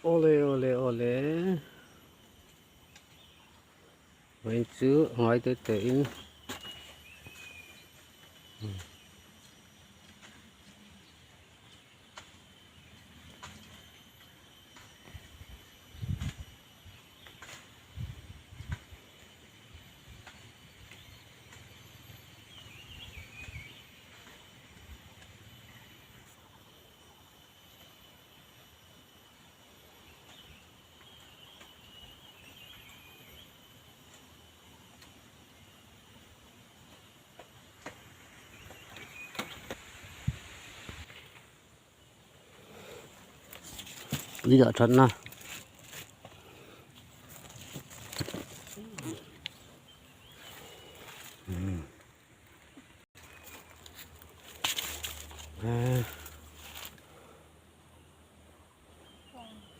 Awle awle awle vawiin chu ngai te te in. Tui dah that na.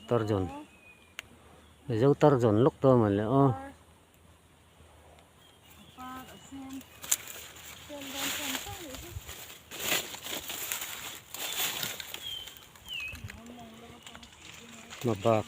Tarzawn Mizo tarzawn lawk dawn mawni le aw. Hmabak.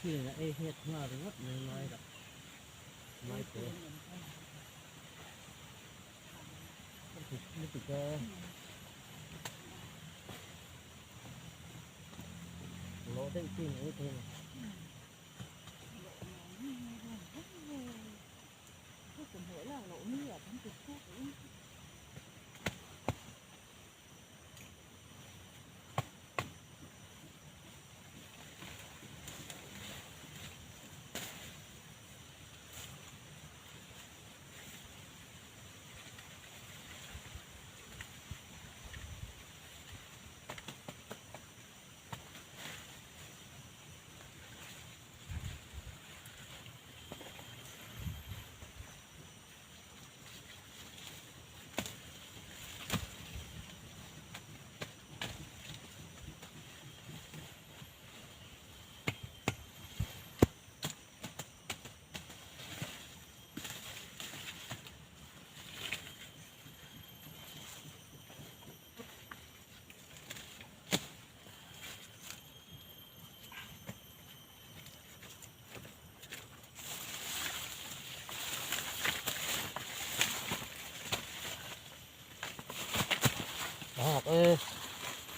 Thil a ei nghet nghal ringawt mai mai dah mai te lutuk e lawh deuh chi ni thei ni.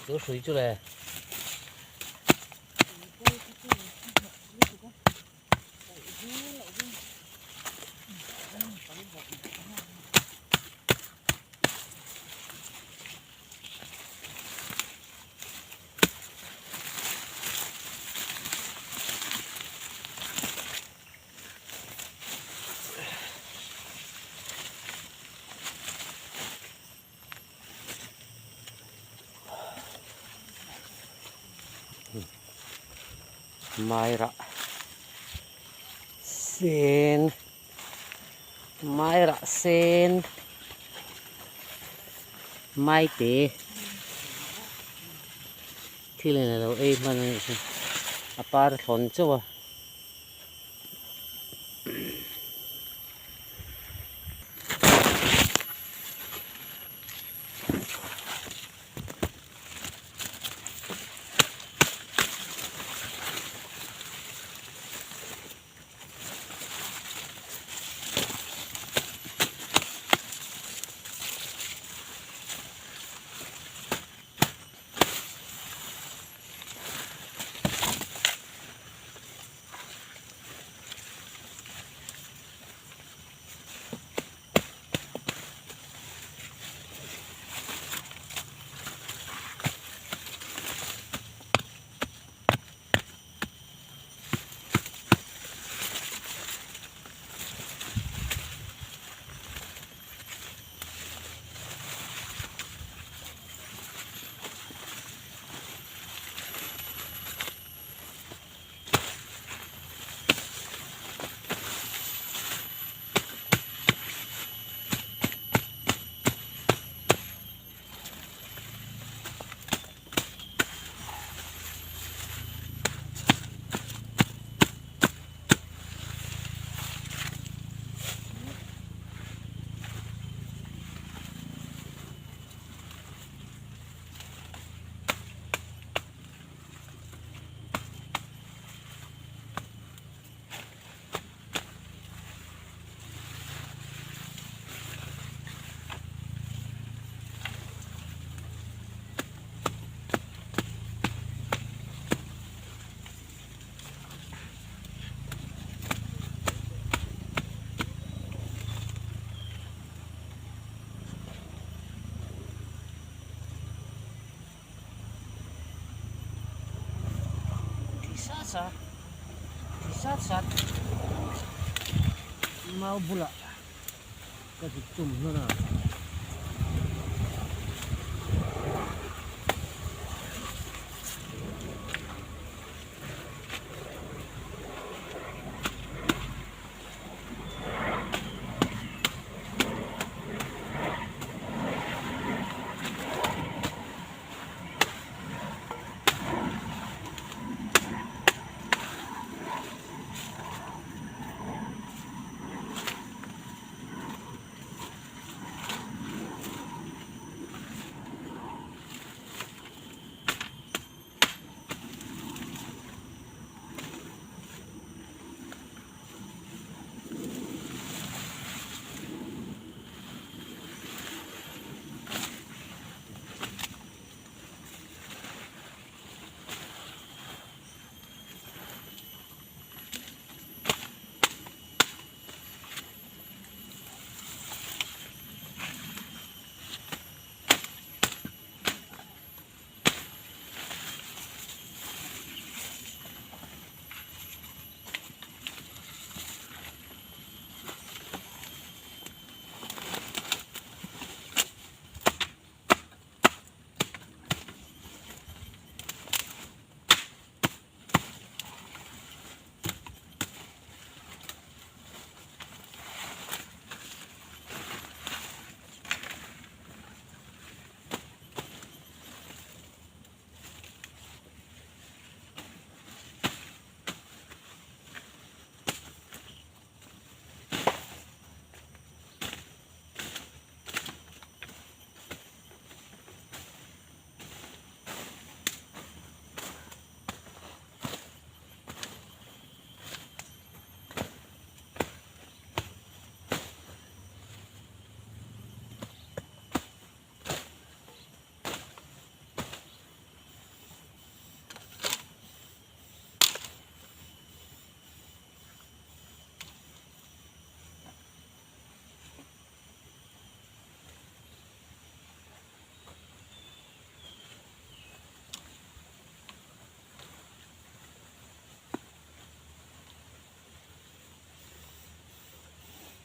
Chu hrui chu le. Mai rah sen mai rah sen mai te thil in alo ei hman a nih chu a par thlawn chauh a. Thi sat sat thi sat sat mau bulah ka zuk tum hlawm a.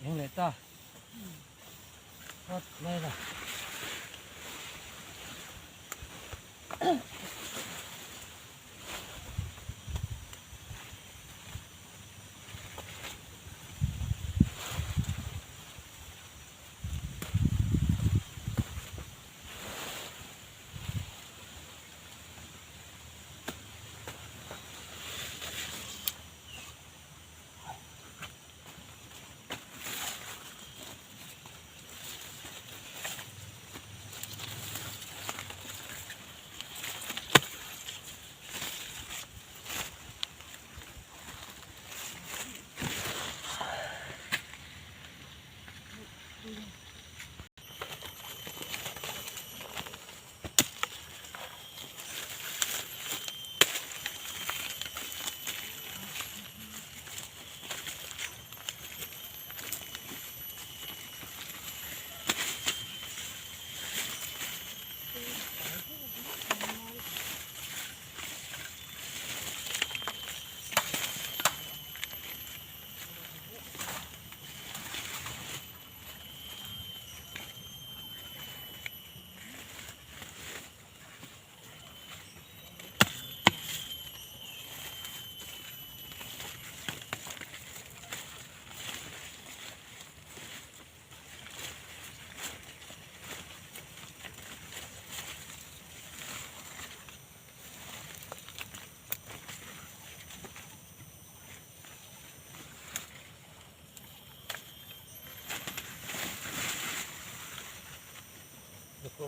Eng leh ta. Phawt mai la.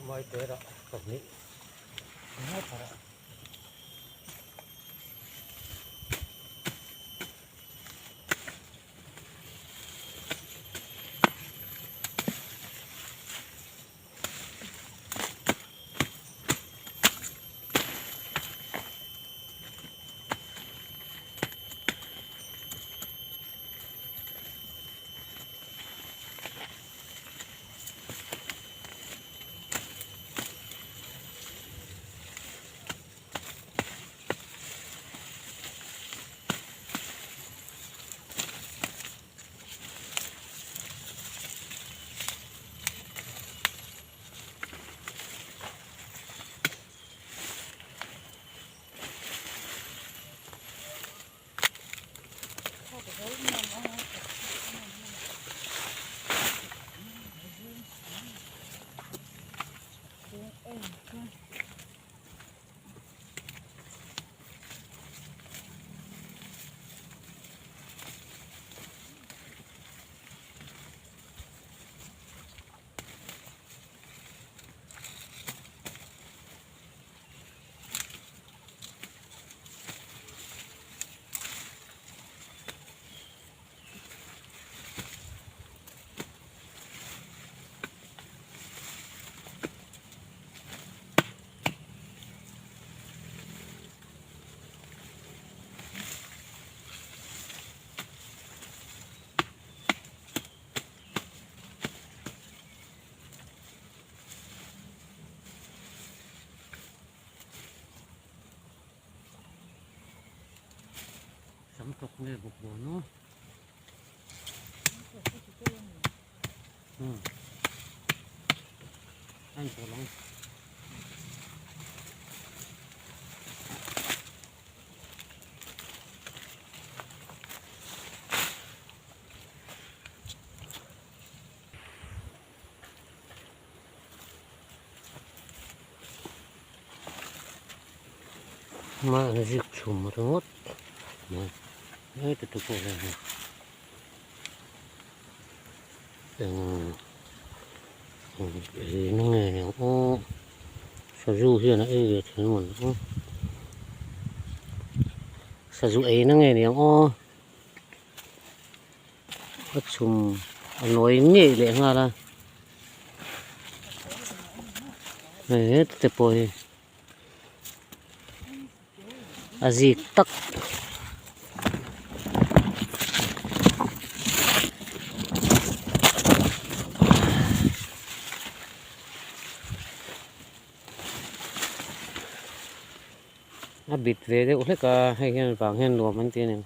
Mai tera pahnih ngawt a. Sam tawk nge bawk bawn aw. A inpawh ang. Hmai an zik chhum ringawt mai heti te pawh hian hei eng eng nge ni ang aw sazu hian a ei ve thin mawn aw sazu ei na nge ni ang aw a chhum a nawi ngei leh nghal a hei heti te pawh hi a zik tak a bit ve deuh hlek a hei hian vang hian nuam an ti a ni.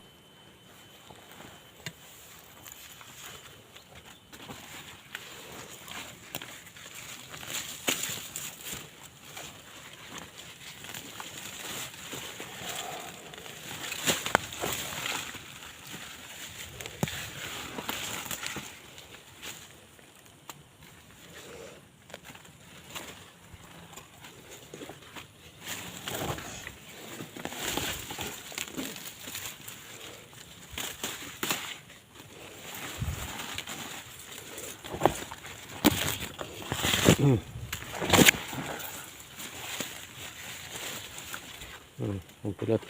Pawngpahlep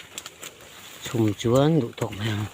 chhum chuan duh tawk mai ang.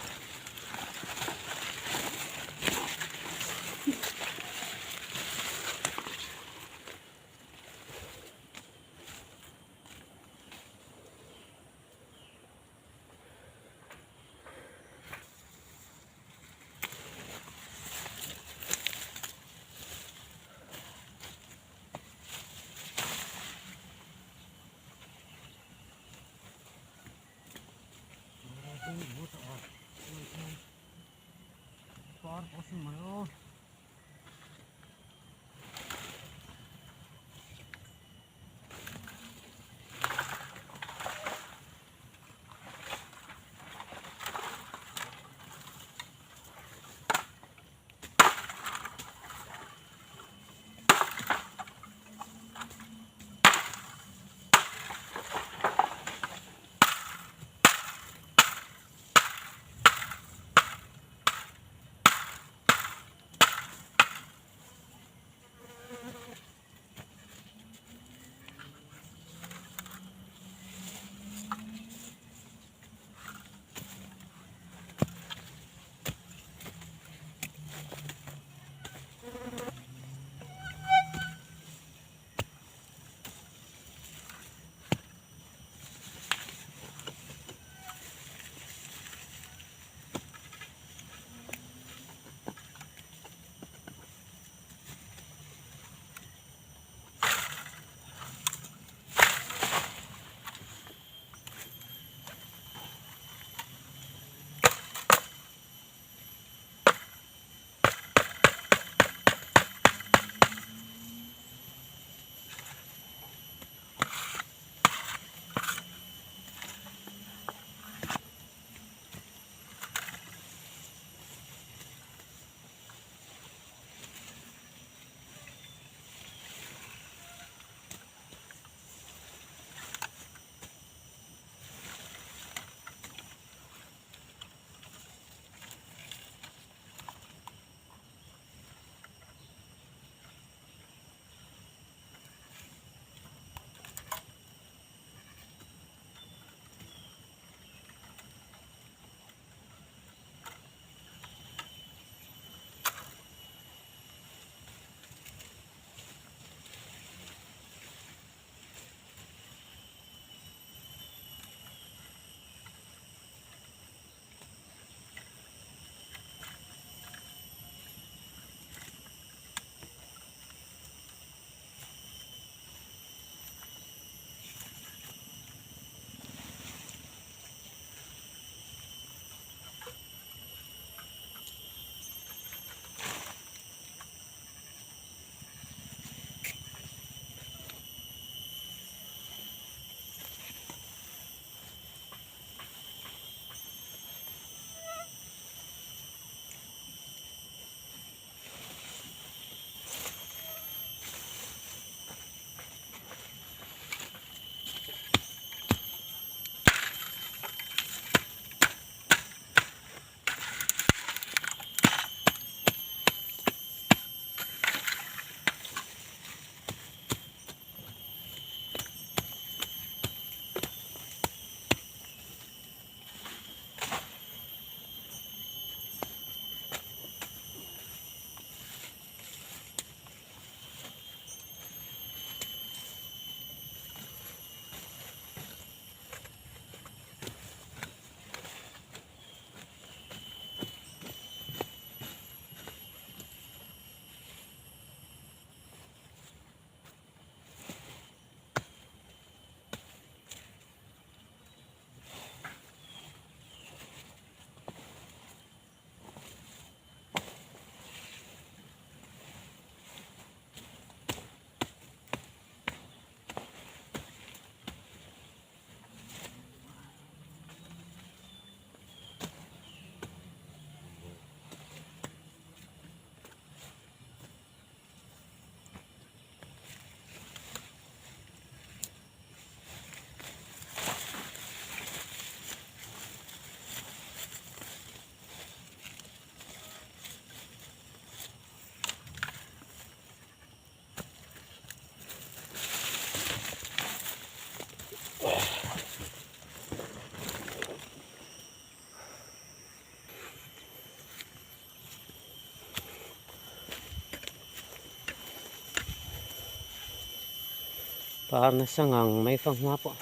Par nasa ngang mai fanghma pawh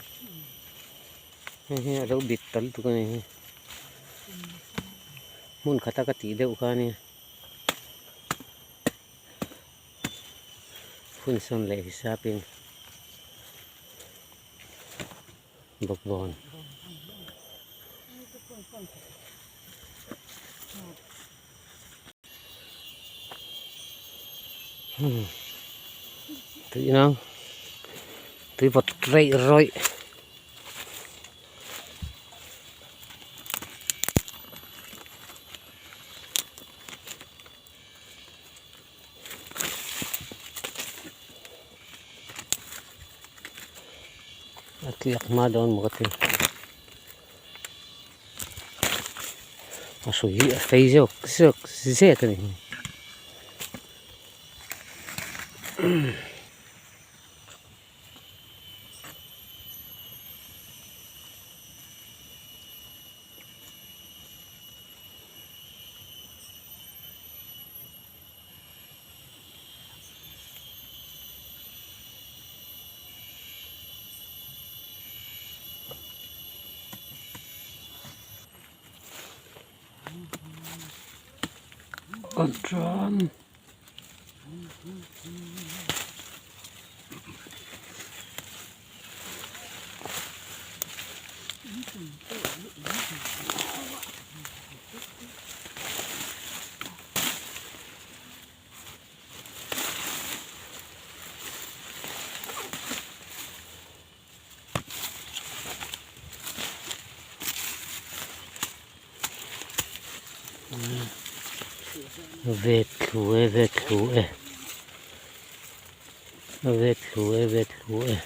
hei hi a lo bit ta lutuk a ni hi hmun khata ka tih deuh kha a nia hun sawn leh hisapin bawkbawn. Tui nang tui vawt reih rawih. A tliak hma dawn maw ka ti. A hrui hi a fei zawk zawk zek a ni. Atram. Vet thlu e vet thlu e vet thlu e vet thlu e.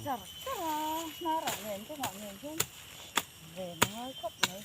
Char char a hnarah nen kawngah nen chuan ven a ngai khawp mai.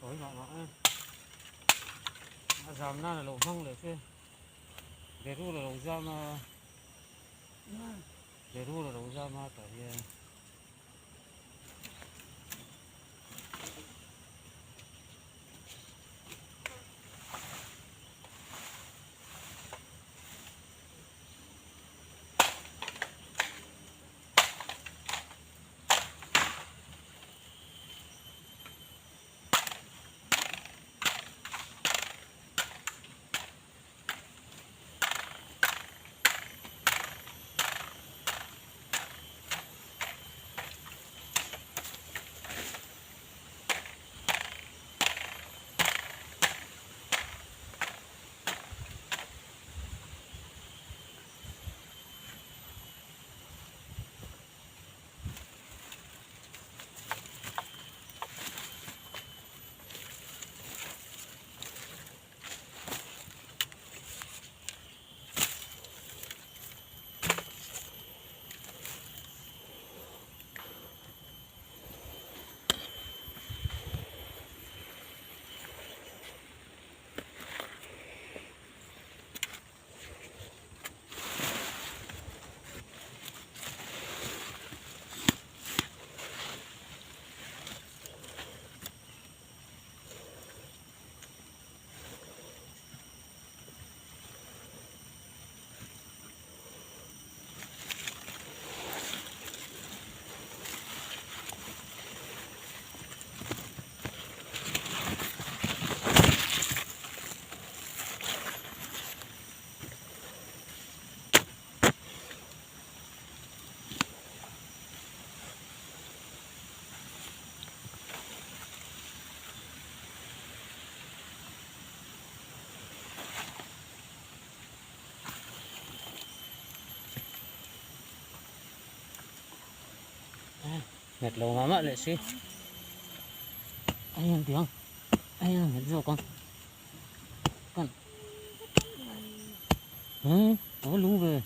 Tawi mah mah e. A zam nan a lo hmang leh che. Berul a lo zam a. Berul a lo zam a tah hian. Nghet lo mah mah leh si ai ang tiang ai ang nghet zawk ang kan hmm a va lung ve.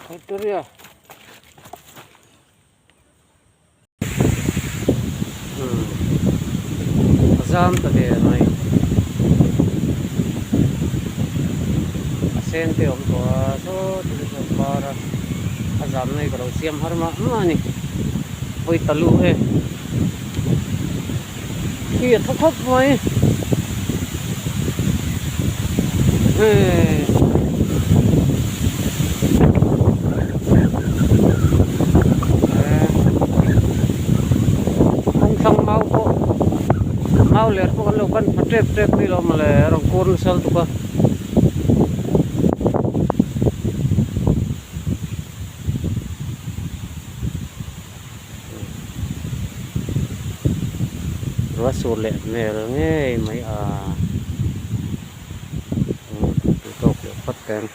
Victoria. A zam ta ve mai. A sen te awm tawh a saw thil chu a par a a zam na hi ka lo siam har mah mah a ni hawi ta lu e khi a tha khawp mai hei. Kawng thlang mau pawh mau ler pawh kan lo ban pha tep tep mai lo mawle a rawn kur nasa lutuk a. Ruah sur leh hmel ngei mai a. Tawk leh phawt teng.